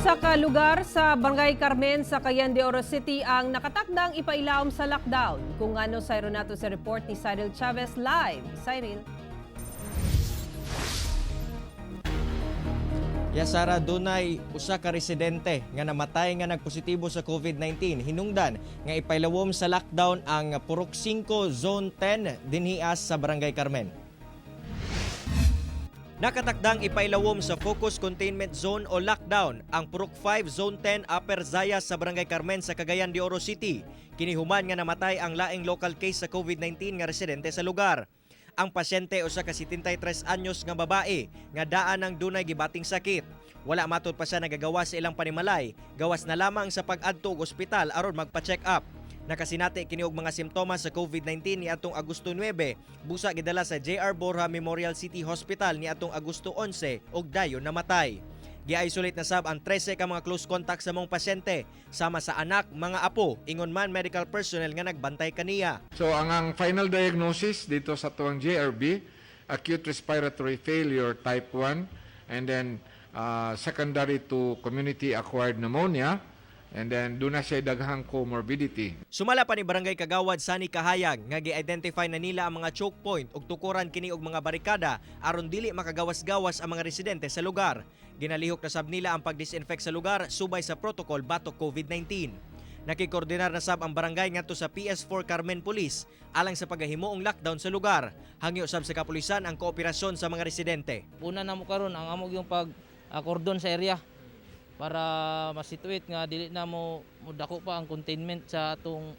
Usa ka lugar sa Barangay Carmen sa Cagayan de Oro City ang nakatakdang ipailawom sa lockdown. Kung ano, sayro nato sa report ni Cyril Chavez live. Cyril. Ya Sara, dunay usa ka residente nga namatay nga nagpositibo sa COVID-19. Hinungdan nga ipailawom sa lockdown ang Purok 5 Zone 10 dinhias sa Barangay Carmen. Nakatakdang ipailawom sa Focus Containment Zone o lockdown ang Purok 5 Zone 10 Upper Zayas sa Barangay Carmen sa Cagayan de Oro City. Kinihuman nga namatay ang laing local case sa COVID-19 nga residente sa lugar. Ang pasyente usa ka 73 anyos nga babae nga daan ang dunay gibating sakit. Wala matod pa siya nagagawa sa ilang panimalay, gawas na lamang sa pag-adto og ospital aron magpa-check up. Nakasinati kini og mga simptomas sa COVID-19 niadtong Agosto 9, busa gidala sa JR Borja Memorial City Hospital niadtong Agosto 11 ug dayon namatay. Gi-isolate na sab ang 13 ka mga close contact sa maong pasyente sama sa anak, mga apo, ingon man medical personnel nga nagbantay kaniya. So ang final diagnosis dito sa tuwang JRB, acute respiratory failure type 1 and then secondary to community acquired pneumonia and then doon na siya daghang comorbidity. Sumala pa ni Barangay Kagawad Sani Kahayag nga gi-identify na nila ang mga choke point ug tukuran kini og mga barikada aron dili makagawas-gawas ang mga residente sa lugar. Ginalihok na sab nila ang pag-disinfect sa lugar subay sa protocol batok COVID-19. Nakikoordinar na sab ang barangay ngadto sa PS4 Carmen Police alang sa paghimuong lockdown sa lugar. Hangyo sab sa kapulisan ang kooperasyon sa mga residente. Una na mo karon ang amo yung pag kordon sa area para masituate nga dili na mo dako pa ang containment sa atong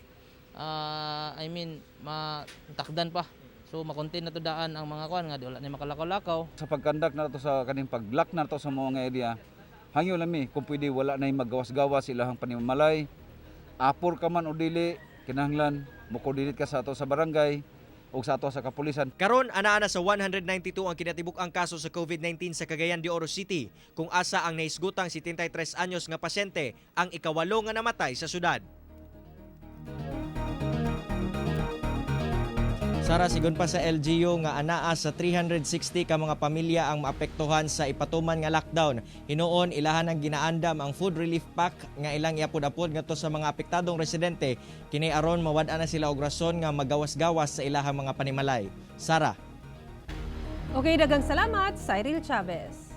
I mean, matakdan pa. So makontain na to daan ang mga kuan nga di wala na makalakaw-lakaw. Sa pag-conduct na to sa kaning pag-lock na to sa mga area, hangyo lang mi kung pwede wala na magawas-gawas ilahang panimalay. Apor ka man o dili, kinahanglan mo coordinate ka sa ato sa barangay o sa ato sa kapulisan. Karon ana-ana sa 192 ang kinatibuk-ang kaso sa COVID-19 sa Cagayan de Oro City, kung asa ang nahisgutang 73 anyos nga pasyente ang ikawalo nga namatay sa syudad. Sara, sigon pa sa LGU nga anaa sa 360 ka mga pamilya ang maapektuhan sa ipatuman nga lockdown. Hinuon ilahan ang ginaandam ang food relief pack nga ilang iapod-apod ngadto sa mga apektadong residente kini aron mawad-an na sila og rason nga magawas-gawas sa ilahang mga panimalay. Sara. Okay, daghang salamat, Cyril Chavez.